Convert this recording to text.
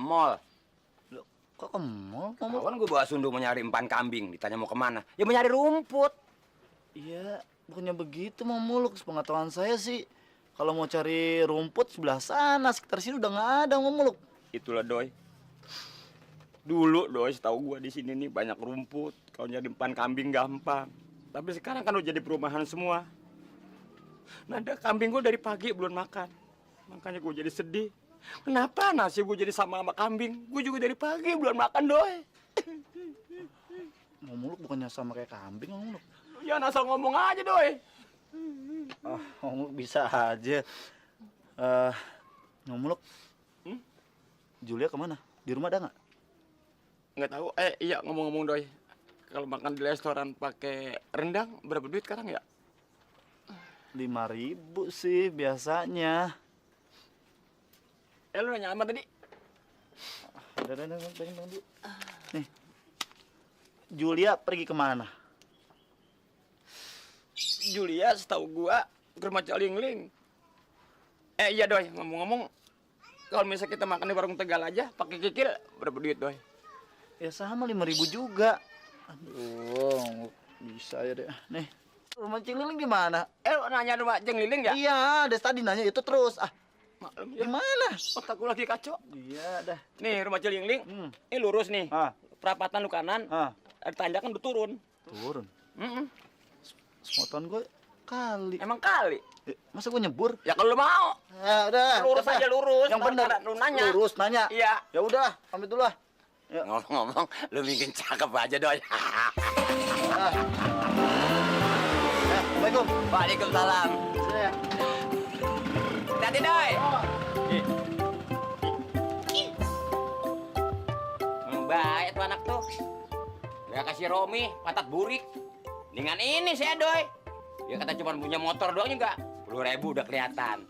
mall. Loh, kok ke mall? Kawan gue bawa sundu mau nyari empan kambing. Ditanya mau kemana? Ya mau nyari rumput. Iya, bukannya begitu Mang Muluk. Sepengetahuan saya sih, kalau mau cari rumput sebelah sana, sekitar sini udah nggak ada Mang Muluk. Itulah doi. Dulu doi, setahu gue di sini nih banyak rumput. Kalau nyari empan kambing gampang. Tapi sekarang kan udah jadi perumahan semua. Nah, ada kambing gue dari pagi belum makan. Makanya gue jadi sedih. Kenapa nasib gue jadi sama kambing? Gue juga dari pagi belum makan doi. Mang Muluk bukannya sama kayak kambing Mang Muluk. Ya asal ngomong aja doi. Ah, Mang Muluk bisa aja. Mang Muluk, Julia kemana? Di rumah ada nggak? Nggak tahu. Iya ngomong-ngomong doi. Kalau makan di restoran pakai rendang berapa duit sekarang ya? 5.000 sih biasanya. Lu nanya apa tadi? Udah, pegang dulu. Nih, Julia pergi kemana? Julia setahu gua ke rumah Calingling. Iya doi, ngomong-ngomong kalau misalnya kita makan di warung Tegal aja pakai kikil berapa duit doi? Ya sama 5.000 juga. Aduh, bisa ya deh. Nih, rumah Cililin gimana? Lu nanya rumah Jengliling ya? Iya, dari tadi nanya itu terus. Ah, Maklum ya. gimana? Otak gua lagi kacau. Iya dah. Nih rumah Calingling, ini lurus nih. Ah, Perapatan lu kanan, ada tanjakan udah turun. turun. Mm-mm. Semotoran gue kali. Emang kali. Masa gue nyebur? Ya kalau lu mau, Ya udah. lurus cepet. aja lurus. Yang benar. Lu nanya. Lurus nanya. Iya. Ya udah, pamit dulu lah. Ya. Ngomong-ngomong, lu bikin cakep aja doi. Ah. Ya, Assalamualaikum. Waalaikumsalam. Saya. Hati doi. Baik tuh anak tuh. Gak kasih Romi, patat burik. Dengan ini saya doi. Dia kata cuma punya motor doang juga. 10.000 udah kelihatan.